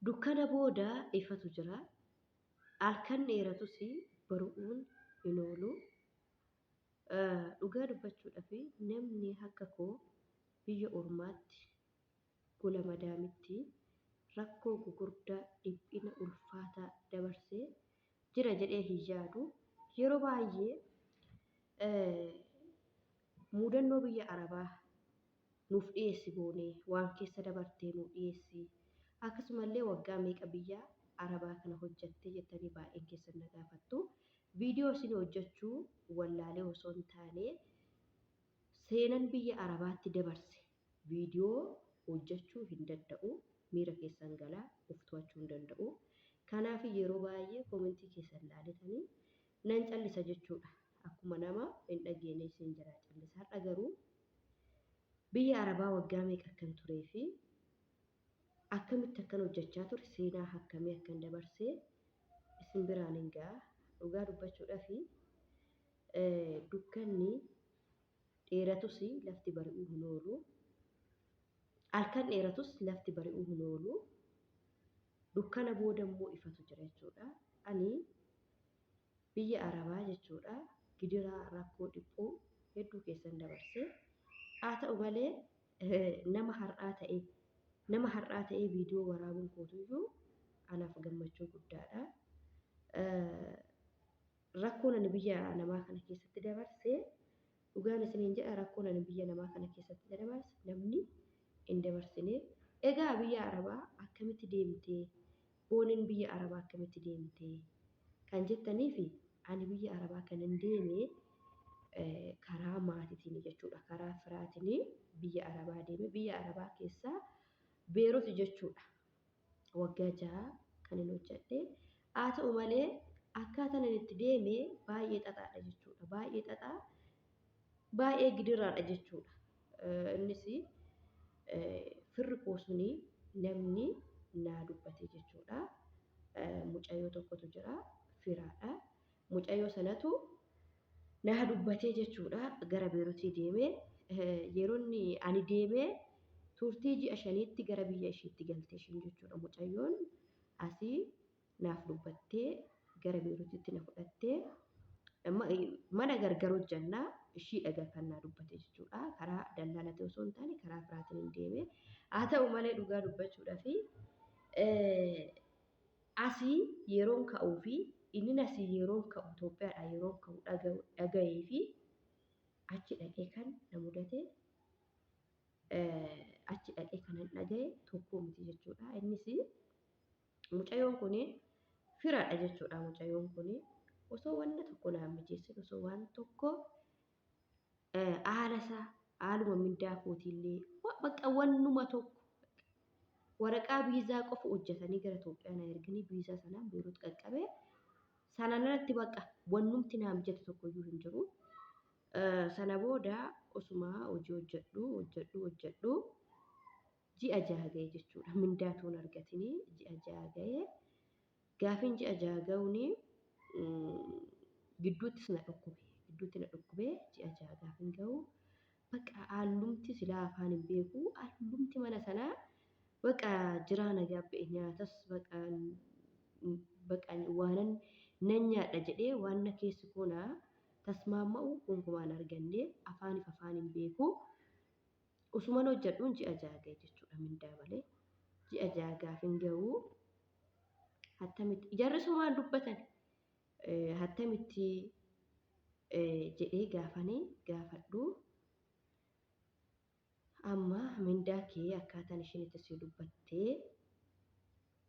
Dukkana booda ifatu jira. Halkan dheeratus bari'uun hin oolu. Dhugaa dubbachuudhaaf namni akka koo biyya ormaatti gola madaamitti rakkoo gugurdaa dhiphina ulfaataa dabarsee jira jedhee hin yaadu. Yeroo baay'ee mudannoo biyya Arabaa nuuf dhiyeessi boonee waan keessa dabartee nuu dhiyeessi. Akkasumallee waggaa meeqa biyya Arabaa kana hojjattee jettanii baay'een keessan na gaafattu. Viidiyoo isin hojjechuu wallaalee osoo hin taane seenan biyya Arabaatti dabarse viidiyoo hojjechuu hin danda'u. Miira keessan galaa of to'achuu hin danda'u. Kanaaf yeroo baay'ee koomentii keessan laaletanii nan callisa jechuudha. Akkuma nama hin dhageenye isin jalaa callisa. Har'a garuu biyya Arabaa waggaa meeqa akkan turee fi akkamitti akkan hojjechaa ture seenaa akkamii akkan dabarsee isin biraan hin ga'a. Dhugaa dubbachuudhaaf dukkanni dheeratus lafti bari'uu hin oolu. Halkan dheeratus lafti bari'uu hin oolu. Dukkana booda immoo ifatu jira jechuudha. Ani biyya Arabaa jechuudha gidiraa rakkoo dhiphuu hedduu keessan dabarse. Haa ta'u malee nama har'aa ta'ee nama har'aa ta'ee viidiyoo waraabuun kootuyyuu anaaf gammachuu guddaadha. Rakkoon ani biyya namaa kana keessatti dabarse dhugaan isiniin jedha rakkoon ani biyya namaa kana keessatti dabarse namni hin dabarsine. Egaa biyya Arabaa akkamitti deemtee booniin biyya Arabaa akkamitti deemtee kan jettaniif ani biyya Arabaa kanan deeme karaa maatiitiin jechuudha. Karaa firaatiin biyya Arabaa deeme. Biyya Arabaa keessaa Beerut jechuudha. Waggaa 6 kan hin hojjedhe. Haa ta'u malee akkaataan ani itti deeme baay'ee xaxaadha jechuudha. Baay'ee xaxaa, baay'ee gidiraadha jechuudha. Innis firri koo suni namni naa dubbate jechuudha. Mucayyoo tokkotu jira firaadha. Mucayyoo sanatu naa dubbatee jechuudha. Gara Beerutii deemee yeroo inni ani deemee turtii ji'a 5tti gara biyya ishiitti galte ishiin jechuudha. Mucayyoon asii naaf dubbattee gara Beerutiitti na fudhattee mana gargar hojjannaa ishii dhagaa kan naa dubbate jechuudha. Karaa dallaalatti osoo hin taane karaa firaatiin hin deeme. Haa ta'u malee dhugaa dubbachuudhaaf asii yeroon ka'uu fi inni asii yeroon ka'u Itoophiyaadhaa yeroon ka'u dhaga'ee fi achi dhaqee kan na mudate achi dhaqee kanan dhaga'e tokko miti jechuudha. Innis mucayyoon kun firaadha jechuudha. Mucayyoon kun osoo wanna tokko naan mijeessin osoo waan tokko haala isaa haaluma mindaa kootiillee bakka wannuma tokko waraqaa viizaa qofa hojjetanii gara Itoophiyaa na erganii viizaa sanaan Beerut qaqqabee sanaan alatti bakka wannumti naa mijate tokkoyyuu hin jiru. Sana booda osuma hojii hojjedhu hojjedhu hojjedhu ji'a 6 ga'e jechuudha. Mindaa toon argatinii ji'a 6 ga'e. Gaafin ji'a 6 ga'uuni gidduuttis na dhukkube. Gidduutti na dhukkube ji'a 6 gaafin ga'u. Bakka hallumti silaa afaan hin beeku. Hallumti mana sanaa bakka jiraa na gaabba'e nyaatas bakka bakka waanan nan nyaadha jedhee waan na keessi koo na tasmaamma'u gonkumaa hin arganne afaaniif afaan hin beeku. Usuman hojjedhuun ji'a 6 ga'e jechuudha mindaa malee. Ji'a 6 gaafin ga'u attamitti jarri sumaan dubbatan attamitti jedhee gaafanii gaafadhu. Amma mindaa kee akkaataan isheen itti si dubbattee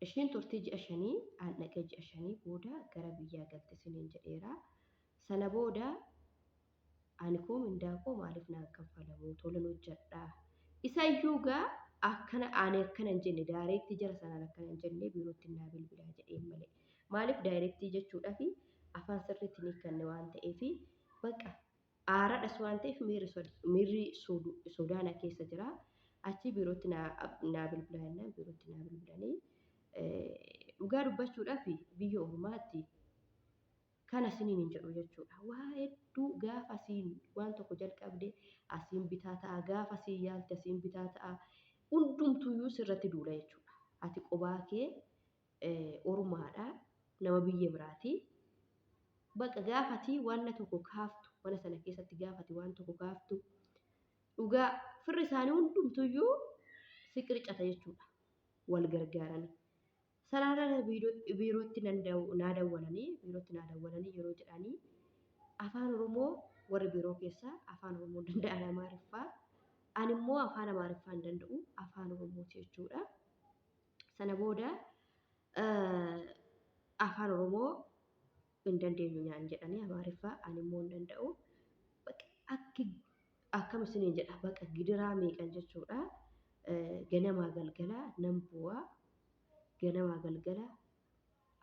ishiin turtii ji'a 5 aan dhaqee ji'a 5 booda gara biyyaa galte isiniin jedheera. Sana booda ani koo mindaa koo maaliif naan kanfalamu tolan hojjedha. Isayyuu gaa akkana ani akkana hin jenne daayireektii jara sanaan akkana hin jenne biirootti naa bilbilaa jedheen malee. Maaliif daayireektii jechuudhaaf afaan sirriitti hin hiikkanne waan ta'eef bakka aaradhas waan ta'eef miirri sodaa na keessa jira. Achi biirootti naa bilbilaa jennaan biirootti naa bilbilanii dhugaa dubbachuudhaaf biyya ormaatti kana isiniin hin jedhu jechuudha. Waa hedduu gaafa asiin waan tokko jalqabde asiin bitaa ta'a gaafa asiin yaalte asiin bitaa ta'a hundumtuyyuu sirratti duula jechuudha. Ati qobaa kee ormaadha. Nama biyya biraati. Baqa gaafati waan tokko kaaftu mana sana keessatti gaafati waan tokko kaaftu dhugaa firri isaanii hundumtuyyuu si qircata jechuudha. Wal gargaaranii. Sanarra biirootti naa dawwalanii biirootti naa dawwalanii yeroo jedhanii afaan Oromoo warri biiroo keessaa afaan Oromoo danda'an Amaariffaa ani immoo afaan Amaariffaa hin danda'u afaan Oromooti jechuudha. Sana booda afaan Oromoo hin dandeenyu naan jedhanii Amaariffaa ani immoo hin danda'u. Akki akkam isiniin jedha baqa gidiraa meeqan jechuudha. Ganamaa galgala nan bu'aa. Ganamaa galgala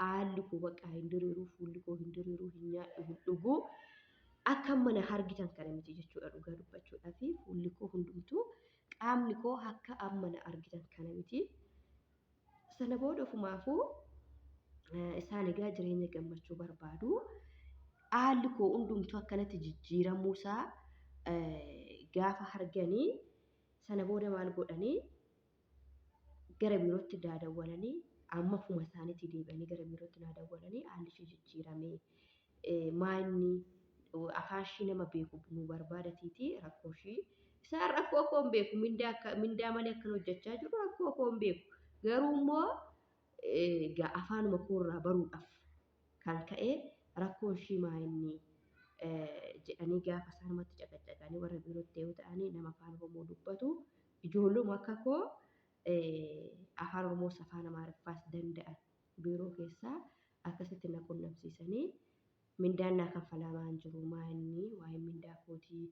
haalli koo bakka hin diriiru fuulli koo hin diriiru hin nyaadhu hin dhugu. Akka mana argitan kana miti jechuudha dhugaa dubbachuudhaa fi fuulli koo hundumtuu qaamni koo akka amma na argitan kana miti. Sana booda ofumaafuu isaan egaa jireenya gammachuu barbaadu. Haalli koo hundumtuu akkanatti jijjiiramuusaa gaafa arganii sana booda maal godhanii gara biirootti naa dawwalanii amma ofuma isaaniitii deebi'anii gara biirootti naa dawwalanii haalli ishee jijjiirame maanni afaan ishii nama beeku nu barbaadatiiti rakkoo ishii isaan rakkoo koo hin beeku mindaa malee akkan hojjechaa jiru rakkoo koo hin beeku garuu immoo afaanuma koorraa baruudhaaf kan ka'e rakkoon ishii maanni jedhanii gaafa isaanumatti caqacaqanii warra biirootti yoo ta'anii nama afaan Oromoo dubbatu ijoolluma akka koo afaan Oromoos afaan Amaariffaas danda'an biiroo keessaa akkasitti na qunnamsiisanii mindaan naa kanfalamaa hin jiru maanni waa'ee mindaa kootii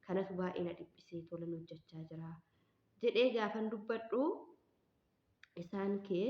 kanatu baay'ee na dhiphisee tolan hojjechaa jira jedhee gaafan dubbadhu isaan kee